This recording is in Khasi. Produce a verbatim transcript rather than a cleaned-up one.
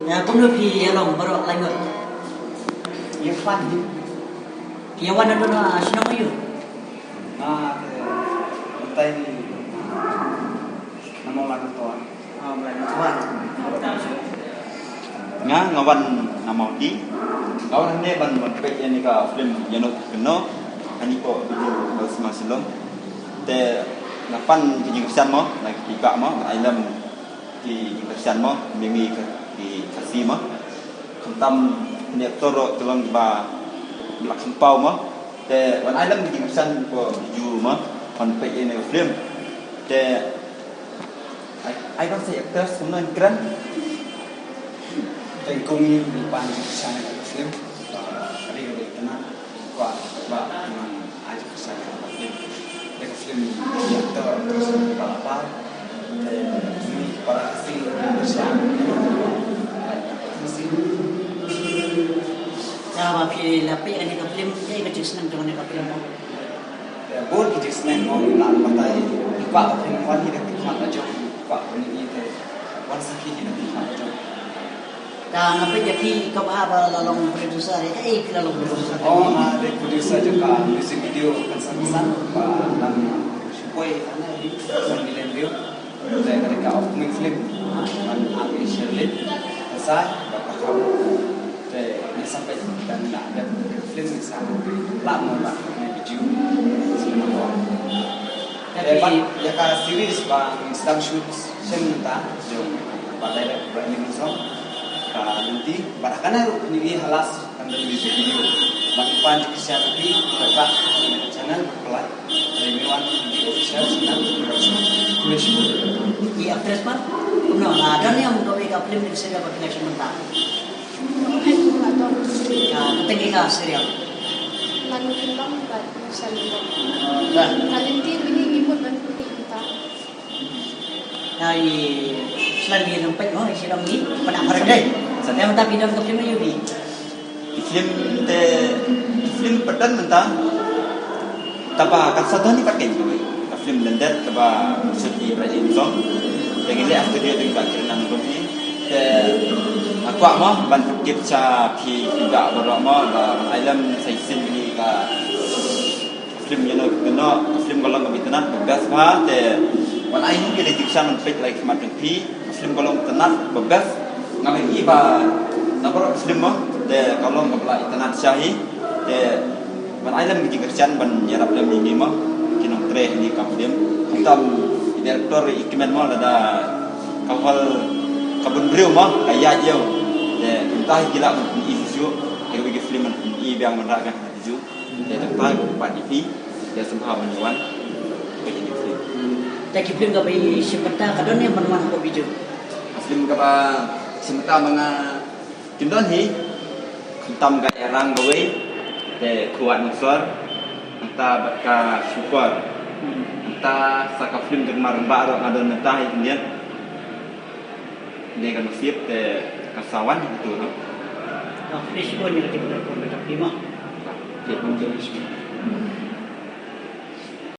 Ïa, kumno phi ïa long baroh lai ngut? Ïa pan. Ïa wan na duna shnong ïa u. Nga te mynta ni na Mawlai Nangtuan. Ah, Mawlai Nangtuan. Nga, nga wan na Mawti. Nga wan hangne ban, ban peit ïa kane ka film Ïano Kynnoh. Hangne ko video ba sma Shillong. Te nga pan ki jingkyrshan mo, na ki paidbah mo, ai lem ki jingkyrshan mo, mimi ka, ki Khasi mo. Khamtam ne actor ruh ki long ba la kham paw mo. Te wan ai lem ki jingkyrshan ko ju mo, wan peit ïa kane ka film. Te I, I don't say actors, kumno in kren. Te kum ngi pan jingkyrshan ïa ka film. Ba ka dei ka dei kena. Kwah ba ngan ai jingkyrshan ïa ka film. Dei ka film ïa ka actor, actress ba la par. Te ngi para Khasi ngi kyrshan. Khasi. Te ba phi la peit ïa kane ka film, kaei ka jingsneng jong kane ka film mo? Te bun ki jingsneng mo, ngi la batai. Ngi kwah ka film wan hi da ki khmat la jong, kwah ka film hi te wan sakhi hi da ki khmat la jong. Te nga peit ïa phi ka bha ba la long producer, ïa kaei phi la long producer? Oh, nga dei producer jong ka music video Kynsan Kynsan ba nang shipoi hana hi one million view. Te ka dei ka upcoming film ban am ïa Sherlyn Kynsan ba ka kham. Te ngi sa peit dang nang dep film ngi sa lah mo ba ngi video. Te bad ïa ka series ba ngi sdang shoot shen mynta jong ba direct ba ngi song ka lynti ba kane ruh ngi ïa halas kan don music video. Ban pan jingkyrshan ïa phi ba ka channel ba phi like. Ngi wan ngi official channel production. Khublei shibun. Ki actress pat kumno, la don ïa kawei ka film ngi sdang ba production mynta. Ka teng ïa ka serial. Ïano Kynnoh bad Shalin. Ka lynti mini ngi mut ban pynpih mynta. Ai, slan ngi nang peit mo, i shalong ngi, pynah marang dei. Sa nang mynta phi don ka film ïa u bi. Ki film te, ki film pat don mynta. Taba ka sa don i pat ka film Lyndet kaba shoot i Bright Lim Song. Te ngi leh studio ding ba ki nang rum hi. Te nga kwah mo ban tip sha phi, phi ba baroh mo ba ai lem sa shisien kane ka film Ïano Kynnoh, film ka long kaba itynnad, ka best bha, te wan ai hi ki da jingsngewsih ban peit lai khmat jong phi, film ka long itynnad, ka best, nga ïohi ba na baroh film mo, te ka long kaba la itynnad sha hi, te wan ai lem ki jingkyrshan ban ïarap lem ïa ngi mo, ki nongtrei ha kane ka film, khamtam i director i kmen mo lada ka hol ka bun briew mo, ka ïaid ïew, te kumta hi ki lah ban pyni shuh shuh, te kawei ka film ban pyni biang ban rah biang ha katu. Te tang tai ba pat ïa phi ïa sngewbha ban wan. Peit ïa ki film. Te ki film kaba i shim bynta ka don ne ban wan ha ka video? Film kaba shim bynta ma nga kin don hi. Khamtam ka Ïarang kawei. Te Khuwat Nongshor. Nangta bad ka Shukor. Nangta sa ka film Dengmar Rangbah ruh nga don nangta hi Indian. Dei ka nusip te ka sawan itu no. Ka Facebook ni ka tip ka phone ka tip ma. Ka phone ka Facebook.